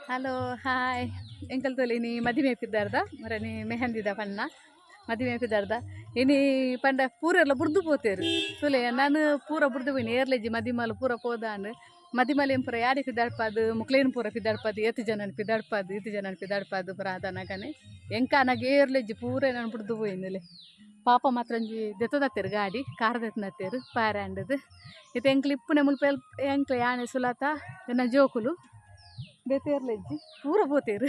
Hello, hi. ಎಂಕಲ್ ತೋಲಿ ಮದಿಮೆ ಪಿದಾರ್ದ ಮರನಿ ಮೆಹಂದಿದ ಪಣ್ಣ ಮದಿಮೆ ಪಿದಾರ್ದ. ಇನಿ ಪಂಡ ಪೂರೆಲ್ಲ ಬುರ್ದು ಪೋತೇರು ತುಲೆ. ನಾನು ಪೂರ ಬುರ್ದು ಪೋಯಿನಿ, ಏರ್ಲೆಜ್ಜಿ. ಮದಿಮಲ್ ಪೂರ ಪೋದಾಂಡ್. ಮದಿಮಲ್ ಪೂರ ಯಾರಿ ಪಿದಾಡ್ಪಾದು, ಮುಕ್ಲೇನ್ ಪೂರ ಪಿದಾಡ್ಪಾದು, ಏತ್ ಜನನ್ ಪಿದಾಡ್ಪಾದು, ಈತ್ ಜನನ್ ಪಿದಾಡ್ಪಾದು ಪೂರ ಆದನಗನೆ. ಎಂಕಾನಾಗ ಏರ್ಲೆಜ್ಜಿ, ಪೂರ ನಾನು ಬುರ್ದು ಪೋಯಿನಲೆ. ಪಾಪ ಮಾತ್ರ ಒಂಜಿ ದೆತ್ತದತ್ತೇರು, ಗಾಡಿ ಕಾರ್ ದೆತ್ತನತ್ತೇರು ಪಾರಾಂಡದು. ಇತ್ತೆ ಎಂಕ್ಲು ಇಪ್ಪುನೆ ಮುಲ್ಪ ಎಂಕ್ಲೆ ಯಾನೆ, ಸುಲಾತ, ಎನ್ನ ಜೋಕುಲು. ಬೇತೇರ್ಲೆಜ್ಜಿ, ಪೂರ ಪೋತೇರು.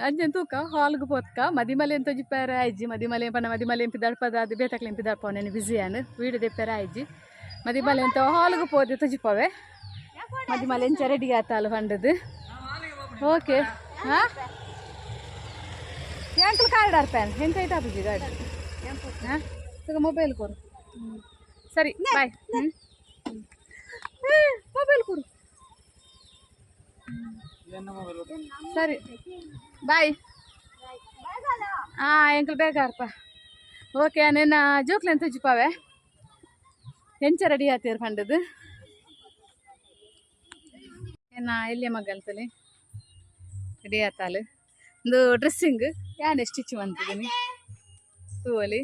ಅಂಚೆನ್ ತೂಕ, ಹಾಲ್ಗ್ ಪೋತ್ಕ. ಮದಿಮಲೆ ಎಂತ ಜಿಪ್ಪಾರ ಆಯ್ಜಿ. ಮದಿಮಲೆ ಪಂಡ ಮದಿಮಲೆ ಎಂಪಿ ದಡ್ಪದ, ಅದು ಬೇತಕ್ಲೆ ಎಂಪಿ ದಡ್ಪವ. ನೆನೆ ಬಿಸಿ ಆನು ವೀಡಿಯೋ ದೆಪ್ಪೆರ ಆಯ್ಜಿ. ಮದಿಮಲೆ ಎಂತ ಹಾಲ್ಗ್ ಪೋದೆ ತೊಜಿಪವೆ, ಮದಿಮಲೆ ಎಂಚ ರೆಡಿ ಆತಾಲು ಪಂಡದು. ಓಕೆ. ಹಾಂ, ಎಂಕ್ಲು ಕಾರ್ಡ್ ಅರ್ಪೇನ್ ಎಂತ ಐತೆ ಆಪುಜಿ ಗಾಡಿ. ಹಾಂ, ತಗ ಮೊಬೈಲ್ ಕೊರು. ಸರಿ, ಬಾಯ್. ಮೊಬೈಲ್ ಕೊರು. ಸರಿ, ಬಾಯ್. ಹಾಂ, ಎಂಕ್ಲು ಬೇಗಾರ್ಪ. ಓಕೆ, ನಿನ್ನ ಜೋಕ್ಲೆನ್ ತುಜಿಪಾವೆ, ಎಂಚ ರೆಡಿ ಆತೀರ್ ಪಂಡದು. ಎನ್ನ ಎಲ್ಲಿಯ ಮಗಲ್ತಲೆ ರೆಡಿ ಆತಾಲು. ಒಂದು ಡ್ರೆಸ್ಸಿಂಗ್ ಯಾನೆ ಸ್ಟಿಚ್ ಮಂತಿದ್ದೀನಿ ತೂವಲಿ.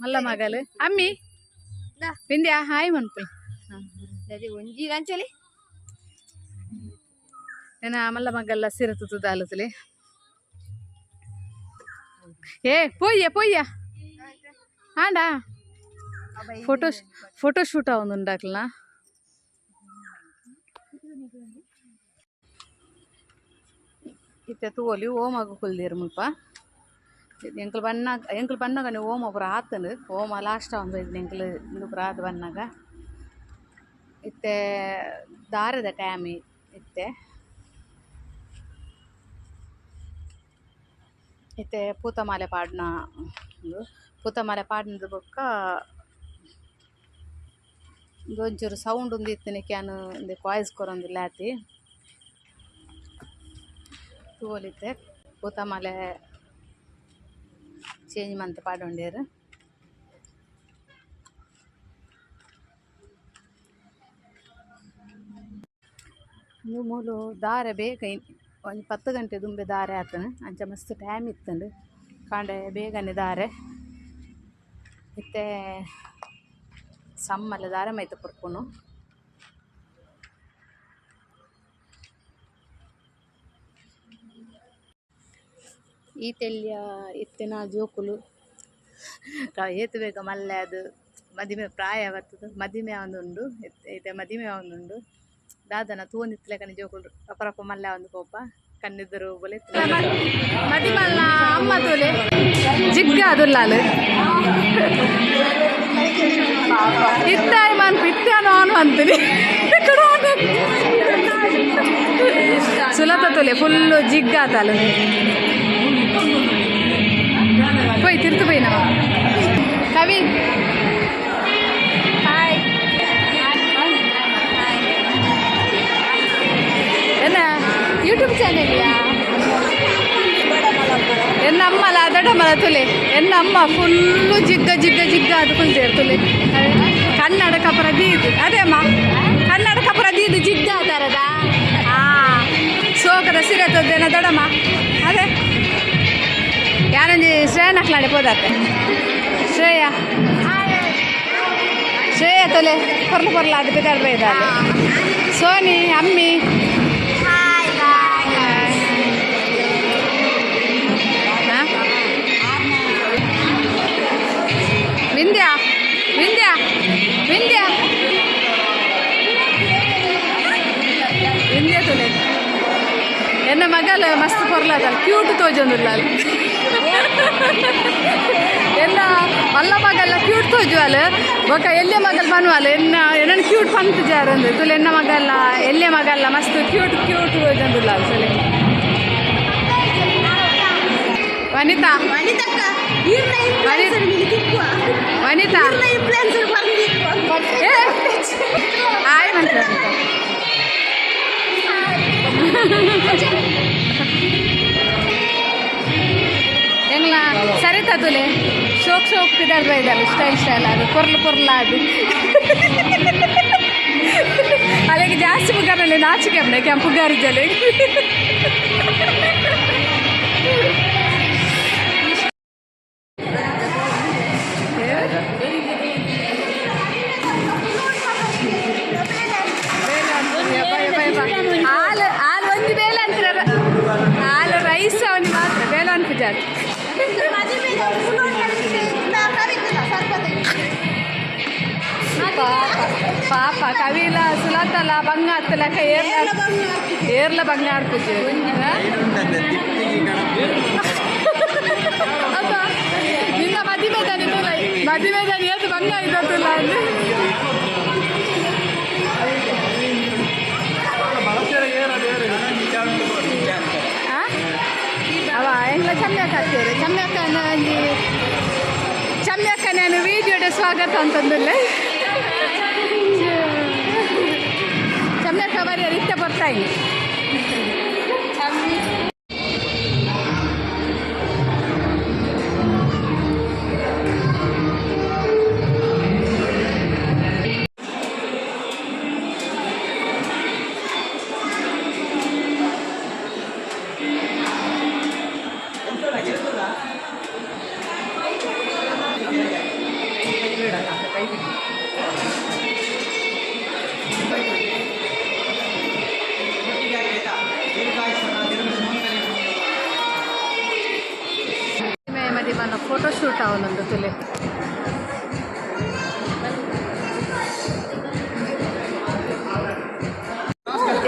ಮಲ್ಲ ಮಗಲ್ ಅಮ್ಮಿ ವಿಂದ್ಯಾ, ಹಾಯ್ ಮನ್ಪುಲ್. ಒಂಜಿ ಗಂಚಲಿ. ಏನ ಮಲ್ಲ ಮಗಲ್ಲ ಸಿರ ತುತ್ತುದಾಲುತ್ತಲೆ. ಏ ಪೊಯ್ಯ ಪೊಯ್ಯ ಆಂಡ ಫೋಟೋ ಫೋಟೋ ಶೂಟ್ ಆವೊಂದುಂಡಾಕ್ಲನ. ಇತ್ತೆ ತೂವೊಲಿ, ಓಮಗ್ ಕುಲ್ದೆರ್ ಮುಲ್ಪ. ಎಂಕುಲು ಬನ್ನಗ, ಎಂಕುಲು ಬನ್ನಗನೆ ಓಮ ಪೂರ ಆತುಂಡು. ಓಮ ಲಾಸ್ಟ್ ಆವೊಂದು ಎಂಕುಲು ಇಂದು ಪೂರ ಆದ್ ಬನ್ನಗ. ಇತ್ತೆ ದಾರದ ಟೈಮ್. ಇತ್ತೆ ಇತ್ತೆ ಪೂತಮಾಲೆ ಪಾಡ್ನ. ಉಂದು ಪೂತಮಾಲೆ ಪಾಡ್ನದ ಬೊಕ್ಕ ಉಂದು ಒಂಚೂರು ಸೌಂಡ್ ಉಂದು ಇತ್ತಿನಕ್ಕೆ ಯಾನ್ ಉಂದೆಕ್ ವಾಯ್ಸ್ ಕೊರೊಂದುಲ್ಲೆ ಆತೆ. ತೂವೊಲಿ, ಇತ್ತೆ ಪೂತಮಾಲೆ ಚೇಂಜ್ ಮಂತ್ ಪಾಡೊಂಡೆರ್. ಉಂದು ಮೂಲು ದಾರೆ ಬೇಗ, ಒಂಜಿ 10 ಗಂಟೆ ದುಂಬೆ ದಾರೆ ಆತುಂಡು. ಅಂಚ ಮಸ್ತ್ ಟೈಮ್ ಇತ್ತುಂಡು. ಕಾಂಡೆ ಬೇಗನೆ ದಾರೆ. ಇತ್ತೆ ಸಮ್ಮಲೆ ದಾರೆ ಮೈತ್ ಕೊರ್ಪುನು. ಈ ತೆಲ್ಯ ಇತ್ತಿನ ಜೋಕುಲು ಏತ್ ಬೇಗ ಮಲ್ಲೆ ಅದು ಮದಿಮೆ ಪ್ರಾಯ ಬತ್ತುದು ಮದಿಮೆ ಆವೊಂದುಂಡು. ಇತ್ತೆ ಮದಿಮೆ ಆವೊಂದುಂಡು. ದಾದನ ತೂವೊಂದಿತ್ತಲೆಕನೆ ಜೋಕುಲು ಅಪರಪ ಮಲ್ಲೆ ಆವೊಂದು ಪೋಪ ಕಣ್ಣೆದುರು ಬೊಲೆತ್. ಮದಿಮಲ್ನ ಅಮ್ಮ ತೂಲೆ, ಜಿಗ್ಗ ಅದುಲ್ಲಾಲು. ಇತ್ತಾಯ್ ಮನ್ಪು ಇತ್ತಾನು ಆನು ಅಂತೀನಿ. ಸುಲತ ತೂಲೆ, ಫುಲ್ಲು ಜಿಗ್ಗ ಆತಾಲು. ಪೋಯ್ ತಿರ್ತು ಪೋಯ್ ನಮ್ಮ ಕವಿ. ಹಾಯ್. ಎನ್ನ ಯೂಟ್ಯೂಬ್ ಚಾನೆಲ್ಯಾ? ಎನ್ನ ಅಮ್ಮಲ ದೊಡ್ಡಮ್ಮಲ ತುಲೆ. ಎನ್ನ ಅಮ್ಮ ಫುಲ್ಲು ಜಿಗ್ಗ ಜಿಗ್ಗ ಜಿಗ್ಗ ಅದು ಕುಲ್ತೇರು ತುಲೆ. ಕನ್ನಡ ಕಪರ ದೀದು. ಅದೇ ಅಮ್ಮ, ಕನ್ನಡ ಕಪರ ದೀದು ಜಿಗ್ಗ ಆತಾರದ. ಸೋಕದ ಸಿರೆ ತೋದೇನ ದೊಡ್ಡಮ್ಮ. ಅದೇ ಯಾರೊಂಜಿ ಶ್ರೇಯನಕ್ಲಾಡೆ ಪೋದಾತೆ. ಶ್ರೇಯ, ಶ್ರೇಯ ತೊಲೆ, ಪೊರ್ಲು ಪೊರ್ಲು ಅದು ಬಿದಾಡ್ ಬೈದಾಲೆ. ಸೋನಿ ಅಮ್ಮಿ. ಹಾ? ವಿಂದ್ಯಾ, ವಿಂದ್ಯಾ, ವಿಂದ್ಯಾ, ವಿಂದ್ಯಾ ತುಲೆ. ಎನ್ನ ಮಗಲ ಮಸ್ತ್ ಪೊರ್ಲಾದಲ್ಲ, ಕ್ಯೂಟ್ ತೋಜೊಂದುಲ್ಲ. ಎನ್ನ ಮಲ್ಲ ಮಗಲ್ಲ ಕ್ಯೂಟ್ ತೋಜುವಲ್. ಬೊಕ ಎಲ್ಯ ಮಗಲ್ ಪನ್ವಲ್ ಎನ್ನ ಎನ್ನನ್ ಕ್ಯೂಟ್ ಪಂತ್ ಜಾರಂದು ತುಲೆ. ಎನ್ನ ಮಗಲ್ಲ, ಎಲ್ಯ ಮಗಲ್ಲ ಮಸ್ತ್ ಕ್ಯೂಟ್ ಕ್ಯೂಟ್ ತೋಜೊಂದುಲ್ಲ ಸಲೆ. ವನಿತಾ, ವನಿತಾ, ಏ ಹಾಯ್ ಮಂತ್ರ. ಎಂಗ್ಲ ಸರಿತಾ ತುಲೆ, ಶೋಕ್ ಶೋಕ್ ಪಿದಾರ್ ಬೈದಲ್ಲ, ಸ್ಟೈಲ್ ಸ್ಟೈಲ್ ಅದು, ಪೊರ್ಲು ಪೊರ್ಲ ಅದು. ನಾಚಿಕೆ ಅಮ್ಮನೆ ಕೆಂಪು ಗಾರಿ ಜಲೆ. ಹಾಲು ಹಾಲು ಒಂದು ಬೇಲೆ ಅಂತಾರೆ, ಹಾಲು ರೈಸ್ ಅವನಿ ಮಾತ್ರ ಬೇಲೆ ಅನ್ಪುಜಾರ್. ಪಾಪ ಪಾಪ, ಕವಿಲ ಸುಲತಲ ಬಂಗ ಹತ್ತಲಕ ಏರ್ಲ ಏರ್ಲ ಬಂಗ ಆಡ್ಪುಜಿ. ನಿನ್ನ ಮದಿಮೆದಾನಿ ತುಲ, ಮದಿಮೆದಾನಿ ಏತು ಬಂಗ ಇದ್ದ ತುಲ ಅಂದ್ರೆ. ಆ? ಅವ ಎಂಗ್ಲ ಚಮ್ಯಕ್ಕ ಹಾಕ್ತೀರಿ, ಚಮ್ಯಕ್ಕನ ಒಂಜಿ ಚಮ್ಯಕ್ಕ. ನಾನು ವೀಡಿಯೋಡೆ ಸ್ವಾಗತ ಅಂತಂದಿಲ್ಲ. ಚಮ್ಯಕ್ಕ ಬರೀ ಇತ್ತ ಬರ್ತಾ ಇಲ್ಲ. ಚಮ್ಮಿ ಮದಿಮನ ಫೋಟೋ ಶೂಟ್ ಅವನೊಂದು ತುಲೆ.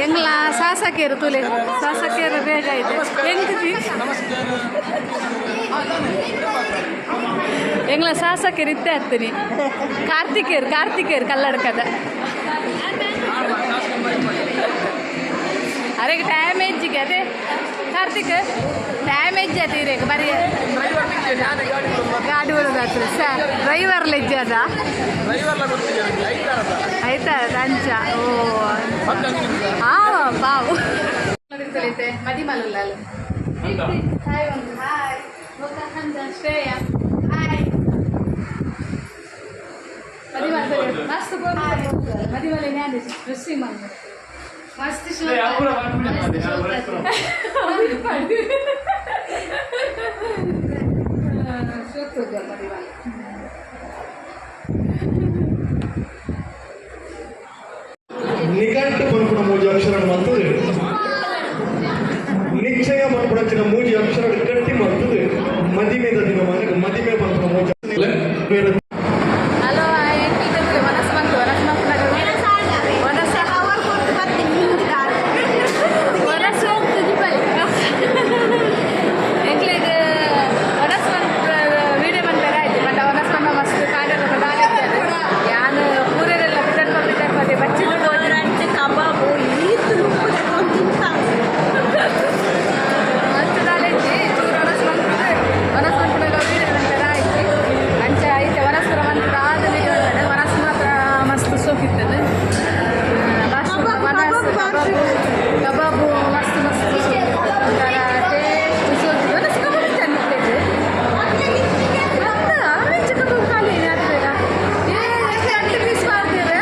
ಎಂಗ್ಲ ಸಾಸಕೇರು ತುಲೆ, ಸಾಸಕೇರು ಬೇಗ ಇದೆ. ಹೆಂಗ್ ಎಂಗ್ಲ ಸಾಸಕೇರು ಇತ್ತೆ ಹತ್ತೀನಿ. ಕಾರ್ತಿಕೇರು, ಕಾರ್ತಿಕೇರು ಕಲ್ಲಡ್ಕದ. ಅರೆ, ಡ್ಯಾಮೇಜಿಗೆ ಅದೇ ಕಾರ್ತಿಕ್, ಡ್ಯಾಮೇಜ್ ಅದೇ ಇರೇಗ ಬರೀ ಗಾಡಿ ಬರೋದಾತ್ರ ಸರ್. ಡ್ರೈವರ್ ಲೆಜ್ಜ ಅದ ಆಯ್ತಾ ಅಂಚ. ಓ ಹಾ, ಬಾವು ಮದಿಮಲ್ಲ. ಹಾಯ್ ಹಾಯ್ ಶ್ರೇಯ, ಹಾಯ್. ಮದಿಮಲ್ ಮಸ್ತ್. ಮದಿಮಲೆ ನ್ಯಾನ್ ಡ್ರೆಸ್ಸಿಂಗ್ ಮಾಡ್ಬೇಕು. ಮಸ್ತ್. ಮದಿಮಲ್. ನಿಘಂಟು ಪನ್ಪುನ ಮೂಜಿ ಅಕ್ಷರ ಮಲ್ತದು, ನಿಶ್ಚಯ ಮನ್ಪುಣಂಚಿನ ಮೂಜಿ ಅಕ್ಷರ ಗಟ್ಟಿ ಮಲ್ತದು, ಮದಿಮೆದ ದಿನ ಮನೆಗೆ ಮದಿಮೆ ಪನ್ಪುನ ಮೂಜಿ ಬೇರೆ. ಹಲೋ, ಎಂಟು ವನಸ್ ಬಂತು, ವನಸ್ ವನಸ ವನಸ್ ಹೋಗ್ತದೆ. ಎಂಕ್ಲೆಗ್ ವನಸ್ ಬಂತ ವೀಡಿಯೋ ಬಂತಾರೆ ಆಯ್ತು. ಬಟ್ ವನಸ್ ಬಂದ ಮಸ್ತ್ ಕಾಡೆಲ್ಲ ಯಾನ್ ಪೂರೆಲ್ಲ ಬಿದರ್ಪ ಬಿದರ್ಪದೆ ಬಚ್ಚಿದು. ಕಬಾಬು ಈತ್. ಮಸ್ತ್ ದಾಲೆಜ್ಜಿ ಚೂರು ವನಸ್ ಬಂತದೆ. ವನಸ್ ಬಂತದಾಗ ವೀಡಿಯೋ ಬಂತಾರೆ ಆಯ್ತು. ಅಂಚ ಐತೆ ವನಸ್ಪುರ ಬಂತದ ಆದ ವೀಡಿಯೋ ಬಂದರೆ ವನಸ್ ಮಾತ್ರ ಮಸ್ತ್ ಸೋಕಿತ್ತದೆ. ವನಸ್ ಕಬಾಬು, ಕಬಾಬು ಮಸ್ತ್ ಮಸ್ತ್ ಒಂಥರ ಟೇಸ್ಟ್ ಸೋಕಿ. ವನಸ್ ಕಬಾಬು ಚೆಂದ. ಆರೆಂಜ್ ಕಬಾಬ್ ಖಾಲಿ ಅದು ಬೇಗ. ಏ ಅಂಟಿ ಪೀಸ್ ಮಾಡ್ತೀರ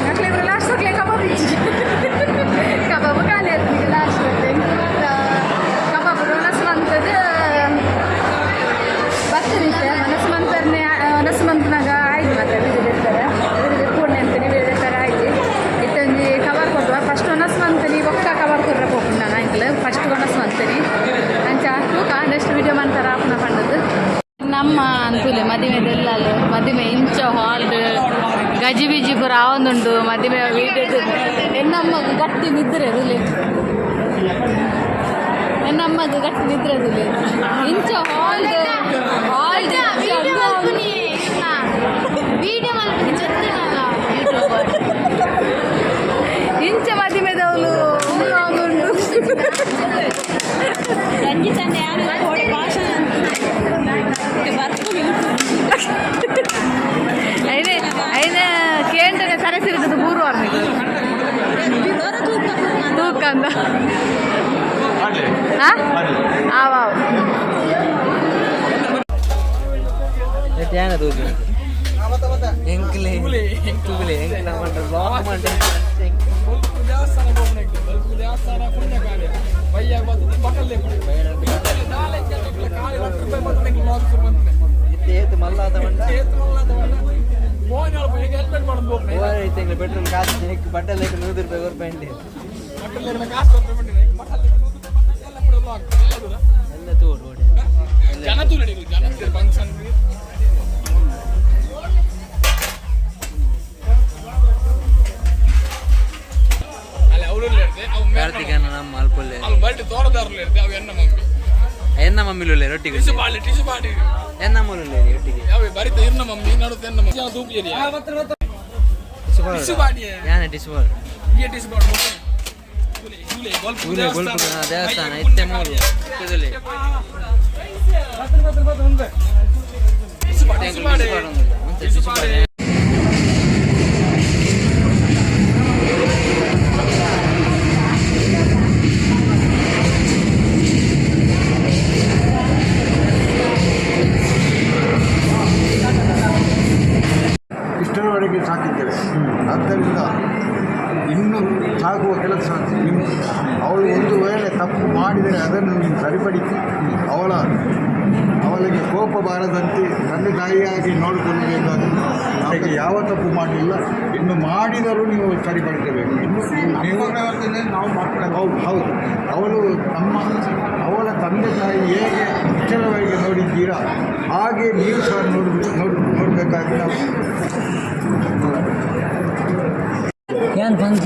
ಅಟ್ಲೆ ಇವರು. ಲಾಸ್ಟ್ ಹೋಗ್ಲಿ ಕಬಾಬ್ ಇಚ್ಚಿ, ಕಬಾಬ್ ಖಾಲಿ ಆಯ್ತು ಲಾಸ್ಟ್. ಮಾತ್ರ ಕಬಾಬ್ ಒಣಸ್ ಮಂತದ ಬರ್ತೀನಿ. ಒಣಸ್ ಮಂತರ್ನೆ ಒಣಸ್ ಮಂತ್ನಾಗ ಆಯ್ತು. ಮತ್ತೆ ವಿಡಿಯೋ ಇರ್ತಾರೆ, ವಿಡಿಯೋ ಪೂರ್ಣೆ ಅಂತೀನಿ, ವಿಡಿಯೋ ಇರ್ತಾರೆ ಆಯ್ತು. ಇತ್ತೊಂಜಿ ಕವರ್ ಕೊಡುವ ಫಸ್ಟ್ ಒಣಸ್ ಮಂತನಿ, ಬೊಕ್ಕ ಕವರ್ ಕೊಡ್ರ ಪೋಪುಂಡು ನಾನು ಅಂಕಲ್. ಫಸ್ಟ್ ಒಣಸ್ ಮಂತನಿ ಅಂಚ ತೂಕ, ನೆಕ್ಸ್ಟ್ ವಿಡಿಯೋ ಮಂತಾರ ಆಪುನ ಪಂಡದ್ದು. ನಮ್ಮ ಅಂತೂಲೆ ಮದಿಮೆದೆಲ್ಲ ಮದಿಮೆ ಇಂಚ ಹಾಲ್ ಗಜಿ ಬಿಜಿ ಪೂರ ಆವೊಂದುಂಡು. ಮದಿಮೆ ವೀಡಿಯೋ ಎನ್ನಮ್ಮಗ್ ಗಟ್ಟಿ ನಿದ್ರೆ ರುಲೆ, ಎನ್ನಮ್ಮಗ್ ಗಟ್ಟಿ ನಿದ್ರೆ ರುಲೆ. ಇಂಚ ಹಾಲ್ ಹಾಲ್. ವೀಡಿಯೋ ಮಲ್ಪುನಿ ಚೆಂದನಲ್ಲ. ಇಂಚ ಮದಿಮೆದವಳು ಉಂಡು. ರಂಜಿತನ್ನ ಯಾರು ಭಾಷಣ ಬರ್ಪುನಿ. ಐನೆ ಐನೆ ಕೇಂದ್ರ ತಲೆ ತಿರುಗದು ಬೂರು ಆರ್ಮಿಗೆ ತೂಕ ಅಂದ. ಹಾ ಆವ್. ಯಾನ ತೂಪಿ ಎಂಕ್ಲೆ ಎಂಕ್ಲೆ ಎಂಕ್ಲ ಮಂಡ ಬ್ಲಾಕ್ ಮಂಡ. ದೇವಸ್ಥಾನ ಹೋಗ್ಬೇಕು, ದೇವಸ್ಥಾನ ಪುಣ್ಯ ಕಾರ್ಯ. ಬಯ್ಯಾಗ ಬರ್ತದೆ ಬಟಲ್. ಖಾಲಿ 10 ರೂಪಾಯಿ ಬರ್ತದೆ, ಲಾಗ್ ಶುರು ಬಂತದೆ. ಇತ್ತೆ ಏತ್ ಮಲ್ಲಾತ ಮಂಡ. ಏತ್ ಮಲ್ಲಾತ ಮಂಡ. ಫೋನ್ ಹೆಲ್ಮೆಟ್ ಮಾಡೋದು ಹೋಗ್ಬೇಕು. ಓವರ್ ಐತೆ ಪೆಟ್ರೋಲ್ ಕಾಸು ಬಟ್ಟಲ್ 100 ರೂಪಾಯಿ ಕೊರ್ಪಂಡಿ. ಬಟಲ್ ಕಾಸು ಕೊಡ್ತಾರೆ, ಬಟಲ್ ಎಲ್ಲ ಕೂಡ ಲಾಗ್ ಎಲ್ಲ ದೂರ. ಎಲ್ಲ ತೋಡು ಓಡಿ. ಜನ ತೂರು, ಜನ ಫಂಕ್ಷನ್. ಅಲ್ಲಿ ಅವರು ಅವು. ಕಾರ್ತಿಕನ ನಮ್ಮ ಅಲ್ಪೊಲ್ಲೆ. ಅಲ್ಲಿ ಬಲ್ಟಿ ತೋರದಾರರು ಇರ್ತೆ ಅವು ಎನ್ನ ಮಮ್ಮಿ. ಎನ್ನ ಮಮ್ಮಿಲುಲ್ಲೆ ರೊಟ್ಟಿಗೆ? ಟಿಸು ಬಾಳಿ, ಟಿಸು ಬಾಡಿ. ಎನ್ನ ಮಮ್ಮಿ ಒಟ್ಟಿಗೆ. ಯಾವ ಬರಿತ ಇರ್ನ ಮಮ್ಮಿ ನಡುತ್ತೆ ಎನ್ನ ಮಮ್ಮಿ ತೂಪು ಏರಿಯಾ ಟಿಸು ಬಾಡಿ. ಯಾನೆ ಟಿಸು ಬಾಡು? ಈ ಟಿಸು ಬಾಡು. ಊರೇ ಗೊಲ್ಪು ದೇವಸ್ಥಾನ ಇತ್ತೆ ಮೂರು ಇತ್ತುಲೆ. ಟಿಸು ಬಾಡಿ, ಟಿಸು ಬಾಡಿ. ಟಿಸು ಬಾಡಿ. ಇಷ್ಟರವರೆಗೆ ಸಾಕಿದ್ದೇವೆ. ಆದ್ದರಿಂದ ಇನ್ನು ಸಾಗುವ ಕೆಲಸ ನಿಮ್ಮ. ಅವಳು ಒಂದು ವೇಳೆ ತಪ್ಪು ಮಾಡಿದರೆ ಅದನ್ನು ನೀನು ಸರಿಪಡಿಸಿ, ಅವಳಿಗೆ ಕೋಪ ಬಾರದಂತೆ ತಂದೆ ತಾಯಿಯಾಗಿ ನೋಡಿಕೊಳ್ಳಬೇಕಾದ. ಅವಳಿಗೆ ಯಾವ ತಪ್ಪು ಮಾಡಲಿಲ್ಲ. ಇನ್ನು ಮಾಡಿದರೂ ನೀವು ಸರಿಪಡಿಸಬೇಕು. ಇನ್ನು ನೀವು ನಾವು ಹೌದು ಹೌದು ಅವಳು ನಮ್ಮ ಅವಳ ತಂದೆ ತಾಯಿ ಹೇಗೆ ಇಷ್ಟರವರೆಗೆ ನೋಡಿದ್ದೀರಾ, ಹಾಗೆ ನೀವು ಸಹ ನೋಡಿ ನೋಡಿ ನೋಡಬೇಕಾಗಿ ನಾವು. ಏನ್ ಪಂಚ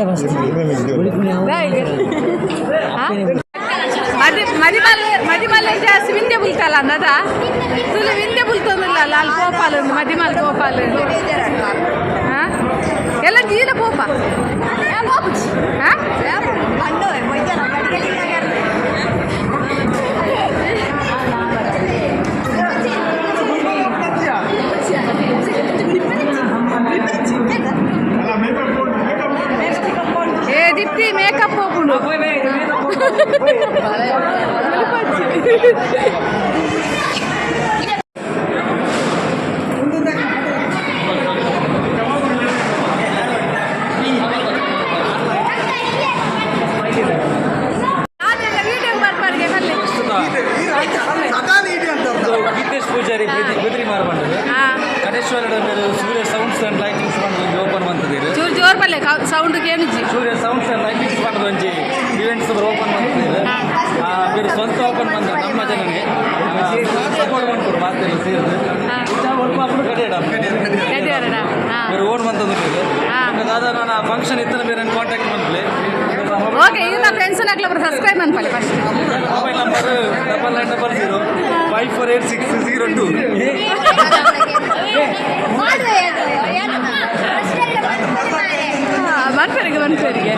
ಮದಿ ಮದಿಮಲ್ ಮದಿಮಲ್ ಜಾಸ್ತಿ ವಿಂದ್ಯ ಬುಲ್ತಲ್ಲ ಅಂದದ ತುಲು ವಿಂದ್ಯ ಬುಲ್ತೊಂದಿಲ್ಲ. ಲಾಲ್ ಗೋಪಾಲ್, ಮದಿಮಲ್ ಗೋಪಾಲ್. ಹಾ, ಎಲ್ಲ ಜೀಲ ಪೋಪ. ಹಾ. ಏ ದೀಪ್ತಿ, ಮೇಕಪ್ ಹೋಗುಂಡು. ವಿಡಿಯೋ ಬರ್ಬಾರ್ಗೆ ಬಲ್ಲೆ. ಗೀತೇಶ್ ಪೂಜಾರಿ, ಬಿದ್ರಿ ಮಾರ್ಬಂಡದು. ಕಡೇಶ್ವರ ಮೇರೆ ಸೂರ್ಯ ಸೌಂಡ್ಸ್ ಅಂಡ್ ಲೈಟಿಂಗ್ಸ್ ಬಂದು ಒಂಜಿ ಓಪನ್ ಮಂತದಿರು. ಚೂರು ಜೋರ್ ಬಲ್ಲೆ, ಸೌಂಡ್ ಕೇನುಜಿ. ಸೂರ್ಯ ಸೌಂಡ್ಸ್ ಅಂಡ್ ಲೈಟಿಂಗ್ಸ್ ಬಂದು ಒಂಜಿ ಇವೆಂಟ್ಸ್ ಓಪನ್ ಮಂತದಿರು. ಬೇರೆ ಸ್ವಂತ ಓಪನ್ ಬಂದ ನಮ್ಮ ಜನನೇ ಸಪೋರ್ಟ್ ಮಾಡ್ಕೊಡು ಮಾತೆಲ್ಲ ಸೇರಿದು ಒಲ್ಪ ಕಡೆ. ಗಡಿಯಾರಣ. ಹಾ. ಬೇರೆ ಓನ್ ಮಂತದ್ದು. ದಾದಾ ನಾನು ಫಂಕ್ಷನ್ ಇತ್ತನ ಬೇರೆ ಕಾಂಟ್ಯಾಕ್ಟ್ ಮಂತ್ಲಿ. ಓಕೆ, ಈಗ ಫ್ರೆಂಡ್ಸ್ ನಾಕ್ಲ ಸಬ್ಸ್ಕ್ರೈಬ್ ಅನ್ಪಲ್ಲಿ first. Mobile number 9900548602. ಮನ್ಪರಿಗೆ ಮನ್ಪರಿಗೆ.